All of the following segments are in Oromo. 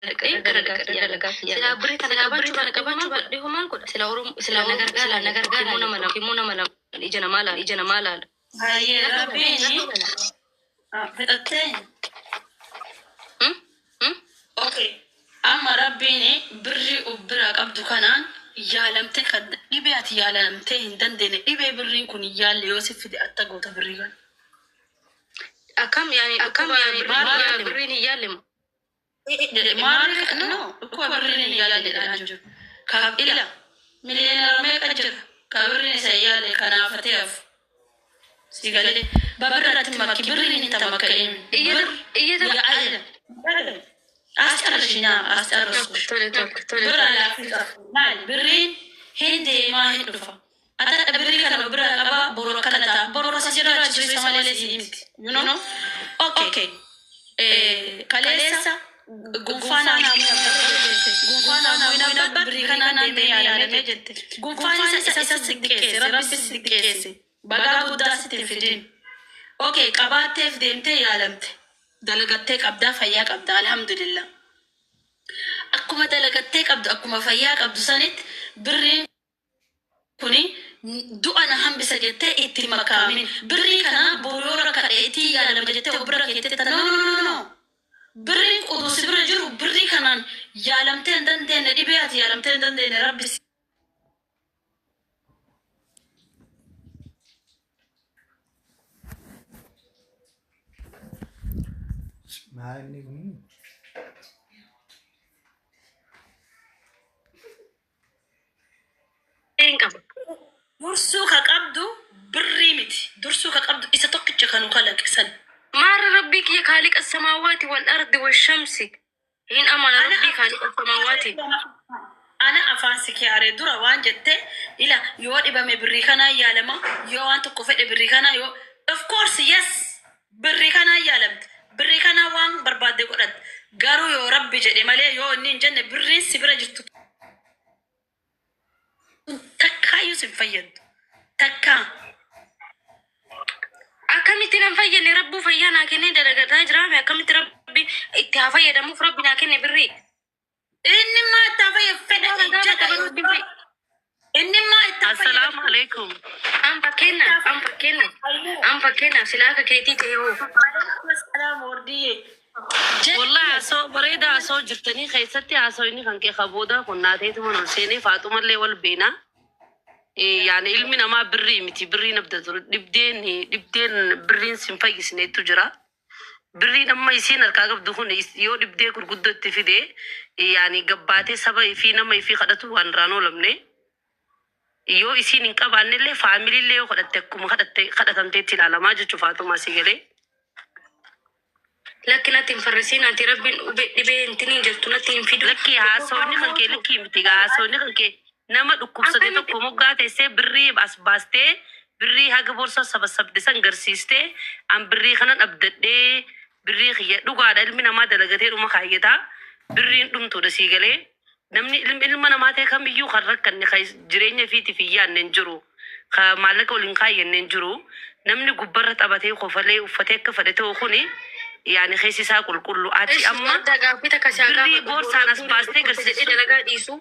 Dalagaa silaa birrii tana qabaachuu baadhee hoo maal godha? Sila Oromoo sila na gargaara na gargaara immoo nama lama immoo nama lama ija namaa laala ija namaa laala. Hayyee rabbiin fixattee. Hmm? Hmm? Okay. Amma rabbiin birrii of biraa qabdu kanaan yaalamtee kan dhibee ati yaalamtee hin dandeenye dhibee birriin kun hin yaalle yoo si fide atta goota birrii kana. Akkam yaani Akkam dhukkuba yaani birriin hin maal yaalle birriin hin yaalle moo? Maal no dhukkuba birriin hin yaalle jedhaa jiru. Ka ila miliyoonara meeqa jira ka birriin isa hin yaalle kanaafatee hafu. Si galee babirratti makki birriin hin tamakka'in. Iyyata Bir iyyata yaa አስጨርሽኛ አስጨርስኩሽ። tole tole tole ብር tole. አላፊ ብሪን hin deemaa hin dhufa. Ata birrii kana bira qaba boru akkana ta'a. Boru as jiraachisu isa malee si miti. You know? Okay. Kaleessa gunfaan gunfaan ammoo birrii kanaan deemee yaalamee jette. Gunfaan isa isa si xiqqeesse rabbi si xiqqeesse. Bagaa guddaa sitti hin fidin. Okay qabaatteef deemtee yaalamte. Dalagattee qabdaa fayyaa qabdaa alhamdulillah. Akkuma dalagattee qabdu akkuma fayyaa qabdu sanitti birriin kuni du'a na hambisa jettee itti makaamin. Birrii kana boru yoo rakkadhe itti yaalama jettee of bira keettee ta no no no no. Birriin utuu si bira jiru birrii kanaan yaalamtee hin dandeenye dhibee ati yaalamtee hin dandeenye rabbi si Maal inni kun? Hin qaba. Dursuu ka qabdu birrii miti. Dursuu ka qabdu isa tokkicha kanu kalaqisan. Maarra rabbii kiyya kaaliqa samaawaati wal ardi wal shamsi. Hin amana Ana rabbii kaaliqa samaawaati. ana afaan si kiyaaree dura waan jette ila yoo dhibame birrii kanaa yaalama yoo waan tokko fedhe birrii kanaa yoo of course yes birrii kanaa yaalamte birrii kanaa waan barbaadde godhatte garuu yoo rabbi jedhe malee yoo inni hin jenne birriin si bira jirtu takkaayyuu si hin fayyaddu takkaa. Akkamitti nan fayyadne rabbuu fayyaa naa kennee dalagataa jiraame akkamitti rabbi itti haa fayyadamuuf rabbi naa kenne birrii. Inni maa ittaan fayyadu fedha Nama gaafa jedha qaban rabbi fayya. inni maa ittaan Assalamu fayyadamu alaikum. An fakkeenyaaf an fakkeenyaaf an fakkeenyaaf silaa akka keetii ta'e hoo. Salaam wardiyyee. Wallahi asoo bareeda asoo jirtanii keessatti haasoo inni kan kee kabooda kun naateetuma ol seenee faaxumallee wal beenaa. Yaani ilmi namaa birrii miti birriin abdatu dhibdeen dhibdeen birriin sin fayyisneetu jira. Birriin amma isiin harkaa qabdu kun yoo dhibdee gurguddoo itti fide yaani gabbaatee saba ifii nama ifii kadhatu waan irraan oolamne. Yoo isiin hin qabaannellee faamiliillee yoo kadhatte akkuma kadhatte kadhatamteetti ilaalamaa jechuu faaxumaa si galee. Lakki natti hin farrisiin ati rabbiin dhibee hin jirtu natti hin fidu. Lakki haasawni kan kee lakkii miti gaa haasawni kan kee nama dhukkubsate Akkamitti tokko moggaa teessee birrii as baastee birrii haga boorsaa saba sabde san garsiistee an birrii kanan abdadhee birrii kiyya dhugaadha ilmi namaa dalagatee dhuma kaayyataa birriin dhumtuudha sii galee namni ilma namaa ta'e kamiyyuu kan rakkanne kan jireenya ifiitiif hin yaadne hin jiru kan maallaqa waliin kaayyanne hin jiru namni gubbarra taphatee kofalee uffatee akka fedhe ta'u kuni yaani keessi isaa qulqullu ati Ishi amma adda gaaffii takka si haa birrii gaafadhu. boorsaan as Boru baastee dhukkubsa jedhee garsiistu dalagaa dhiisu.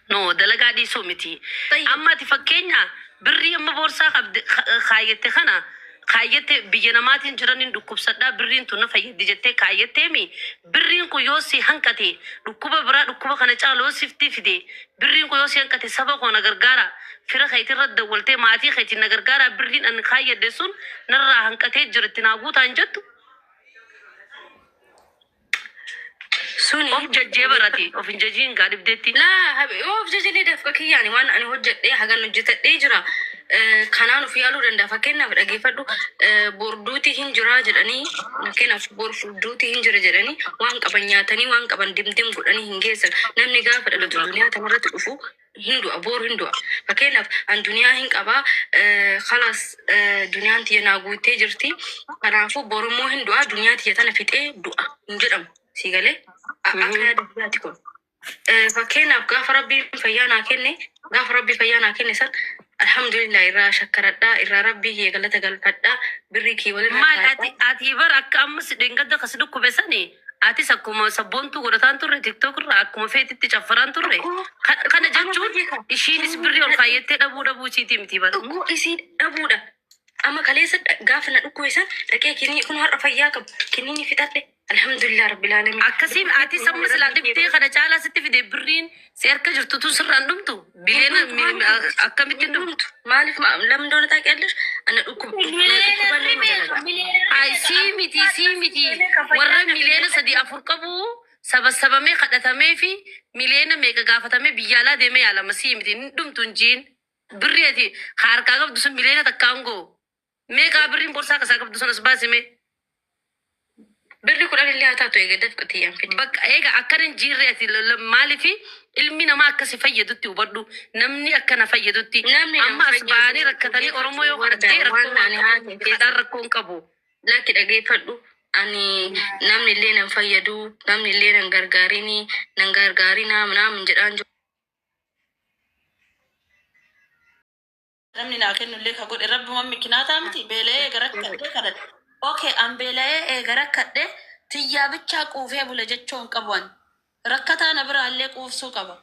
no dalagaa dhiisuu miti. Tayyib. Amma ati fakkeenya birrii amma boorsaa qabde kaayyette kana kaayyette biyya namaatiin jiraniin dhukkubsadhaa birriin tun na fayyaddi jettee kaayetteemi birriin kun yoo si hanqate dhukkuba biraa dhukkuba kana caalu yoo sifti fide birriin kun yoo si hanqate saba koo na gargaara fira keetirra dawwaltee maatii keetiin na gargaara birriin ani kaayyadde sun narraa hanqatee jira itti naa guutaa hin jettu. Suni Of jajjee barati of hin jajiin gaa dhibdeetti. laa habe yoo of jajalee dafqa kiyyaani waan ani hojjedhee hagan hojjetadhee jira. Kanaan of yaaluu danda'a. Fakkeenyaaf dhageeffadhu borduuti hin jira jedhanii fakkeenyaaf borduuti hin jira jedhanii waan qaban nyaatanii waan qaban dimdim godhanii hin geessan. Namni gaafa dhalatu duniyaa kanarratti dhufu hin du'a boru hin du'a. Fakkeenyaaf an duniyaa hin qabaa kalaas duniyaan tiyya naa guuttee jirti. Kanaafuu borummoo hin du'a duniyaa tiyya tana fixee du'a hin jedhamu. Si galee akka yaada biraati kun. Fakkeenyaaf gaafa rabbiin fayyaa naa kenne gaafa rabbi fayyaa naa kenne san alhamdulillah irraa shakkaradhaa irraa rabbii kiyya galata galfadhaa birrii kiyya walirraa Maal ati kaa'adhaa. ati bar akka amma si dheengadda kasi dhukkube sani Atis akkuma sabboontuu godhataan turre, TikTok irraa akkuma feetitti caffaraan turre. Akkoo Kana amma jechuun beeka. ishiinis birrii ol kaayyattee dhabuu dhabuu isiitii miti bara. Dhukkoo isii dhabuudha. Amma kaleessa gaafa na dhukkoo isaan dhaqee kinii kun har'a fayyaa qabu. Kiniini fixadhe. Alhamdulillah rabbil alamin. Akkasiin ati samma silaa dhibdee kana caalaa sitti fide, birriin si harka jirtu tun sirraan dhumtu bileena akkamitti Hin dhumtu? dhumtu. Maaliif lamdoona እንደሆነ ታውቂያለሽ? Ana dhukkuba nama dalagaa. Ay, sii miti, sii miti, warra miliyoona 3-4 qabu sabasabamee kadhatamee fi miliyoona meeqa gaafatamee biyya alaa deemee yaalama. Sii miti, hin dhumtu hin jiin. Birrii ati harkaa qabdu sun miliyoona 1n goo meeqaa birriin borsaa kasaa qabdu sun as baasime. Birri 10 illee haa taatu, eega dafqatiyyaan fide. Bakka eega akkana hin jirre ati maalifi ilmi namaa akkasi fayyadutti hubadhu, namni akkana fayyadutti Namni nama amma as fayyadu ba'anii rakkatanii Oromoo yoo warda kadhattee rakkoo waan waan ani qabu haate kadhaan keessa rakkoo hin qabu. Lakki, dhageeffadhu. Ani namni illee nan fayyadu, namni illee nan gargaarini, nan gargaarinaa naamin jedhaan jiru. Namni naa kennullee ka godhe rabbuma mikinaataa miti. Beela'ee eega rakkadhee kadhadhe. Okay, an beela'ee eega rakkadhe tiyyaa bichaa quufee bule jechuu hin qabu an. Rakkataa na biraallee quufsuu qaba.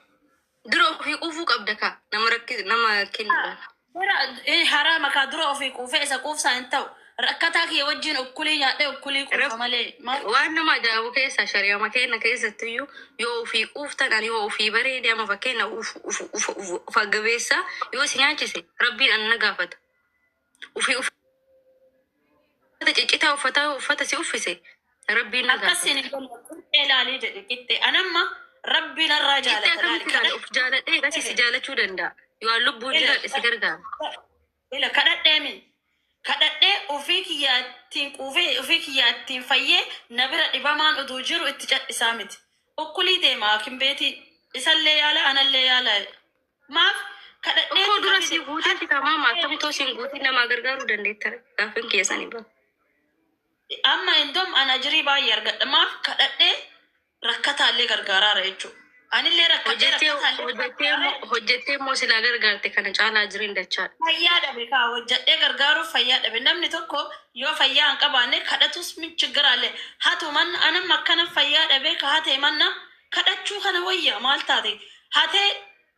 Dura ofii quufuu qabda kaa nama rakki nama kennuudhaan. Dura haraama kaa, dura ofii quufee isa quufsaa hin ta'u. Rakkataa kiyya wajjin ukkulii nyaadhee ukkulii quufa malee. Maal? Waan nama ajaa'ibu keessa shari'ama keenya keessattiyyuu yoo ofii quuftan, ani yoo ofii bareede, amma fakkeenya uf uf uf uf uf aggabeessa yoo si nyaachise rabbiin ana na gaafata. Ofii uffata ciccitaa uffataa uffata si uffise rabbiin na gaafata. Akkasiin hin galle, qixxee ilaalii jedhe qixxee. Anamma rabbi narraa Qixxee jaalata laali. akkamitti ilaala? Of jaaladhee akkasii si jaalachuu danda'a. Yoo an lubbuun jiraadhe si gargaara. Ila kadhadhee min. Kadhadhee ofii kiyyaa ittiin quufee ofii kiyyaa ittiin fayyee na bira dhibamaan utuu jiru itti cadhisaa miti. Ukkulii deema hakim beetii isallee yaala anallee yaala. Maaf kadhadhee Okkoo dura si guuteetti tamaama akkamitti osoo hin guutin namaa gargaaruu dandeetta? Gaafin keessanii bara. Amma indoom ana jirii baay'ee argadha. Maaf kadhadhee rakkataallee gargaaraara jechuudha. Anillee rakkadhee Hojjettee rakkataallee hojjettee gargaaree immoo hojjettee immoo silaa gargaarte kana caalaa jiriin dachaadha. Fayyaa dhabe kaa, hojjedhee gargaaruuf fayyaa dhabe. Namni tokko yoo fayyaa hin qabaanne kadhatus min chiggiraalle hatu manna. Anam akkana fayyaa dhabe ka hatee manna kadhachuu kana wayya. Maal taate hatee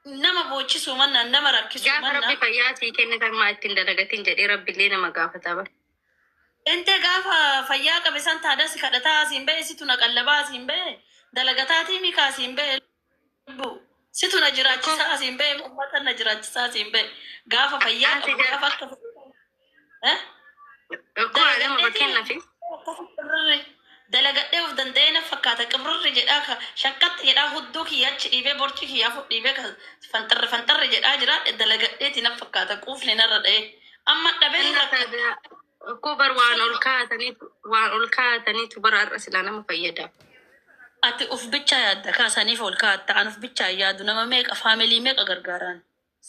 nama boochisuu manna, nama rakkisuu Gaafa manna. rabbi fayyaa sii kenne kan maa ittiin dalagatin jedhee rabbillee nama gaafata bara. Inte gaafa fayyaa qabe san taadas kadhataa asiin ba'e, situ na qallabaa asiin ba'e, dalagataatii mikaa asiin ba'e, lubbu situ na jiraachisaa asiin ba'e, uummata na jiraachisaa asiin ba'e, gaafa fayyaa Ati qabu gaafa akka eh? Okkoo adama fakkeenyaaf Dalagadhee of danda'ee na fakkaata qibrirri jedhaa ka shakkatti jedhaa hudduu kiyya achi dhiibee borci kiyyaa fudhiibee ka fanxarre fanxarre jedhaa jira. Dalagadheeti na fakkaata quufni narra dha'ee amma dhabee Inna rakkadhe. Okkoo bar waan ol kaa'ataniitu waan ol kaa'ataniitu bara har'a silaa nama fayyada. Ati uf bicha yaadda kaasaniif ol kaa'atta, an uf bicha yaadu, nama meeqa, faamilii meeqa gargaaraan.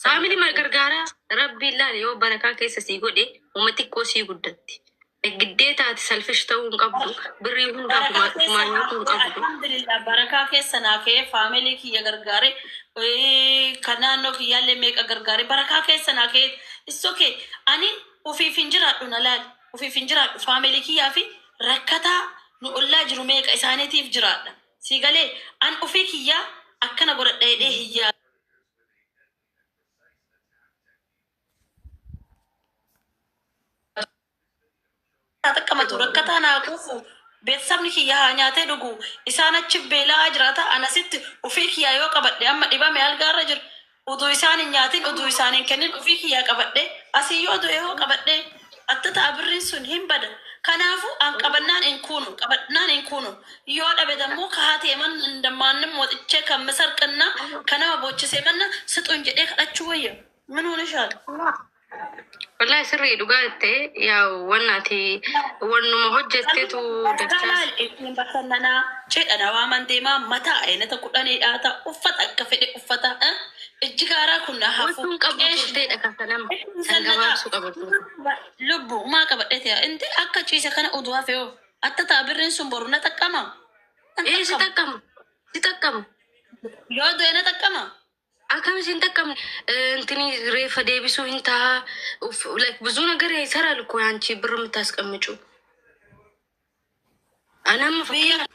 Faamilii maal gargaaraa? Rabbi ilaali, yoo barakaa keessa sii godhe uuma xiqqoo sii guddatti. Giddee taate selfish ta'uu hin qabdu. Birrii hundaaf Barakaa keessa ufumaan naa nyaatuu hin ka'ee qabdu. Alhamdulillah, barakaa keessa naa ka'ee faamilii kiyya gargaare, kan naannoo kiyyaallee meeqa gargaare, barakaa keessa naa ka'ee. It's okay, ani ufiif hin jiraadhu, na laali, ufiif hin jiraadhu, faamilii kiyyaa fi rakkataa nu ollaa jiru meeqa isaaniitiif jiraadha. Sii galee? An ufii kiyyaa akkana godhadha jedhee hiyyaa. Xaqqamatu rakkataa naa quufu beeksifni kiyya haa nyaatee dhugu, isaan achi beela'aa jiraata. Anasitti ufii kiyyaa yoo qabadhe, amma dhibame algaarra jiru, utuu isaan hin nyaatin, utuu isaan hin kennin ufii kiyyaa qabadhe asii yoo du'e yoo qabadhe atta ta'a, birriin sun hin bada. Kanaafu an qabannaan hin kuunu, qabannaan hin kuunu. Yoo dhabe dammoo kahatee man እንደማንም ወጥቼ ከምሰርቅና ከነማ ቦችሴ መና ስጡኝ jedhee kadhachuu wayya. ምን ሆነሻል? Wallahi sirrii dhugaa jettee, yaa wannaati wannuma hojjetteetu dachaas. Laal, ittiin bashannanaa cidha na waaman deemaa, mataa aynata kudhanii dhaata, uffata akka fedhe uffata, ijji gaaraa kun na hafu. Wantuun qabdu turteedha kan nama kan gabaabsuu qaba turte. Lubbu maa qabadhe ta'e inti akka ciise kana uduu hafe yoo atta ta'a, birriin sun boru na xaqqama. Ee, si xaqqama, si xaqqama. Yoo du'e na xaqqama. Akkam isin xaqqamne እንትኒ reeffa deebisuu hin ta'a, like ብዙ ነገር ይሰራል እኮ አንቺ ብር የምታስቀምጪው። Anamma Biyya fakkeenyaaf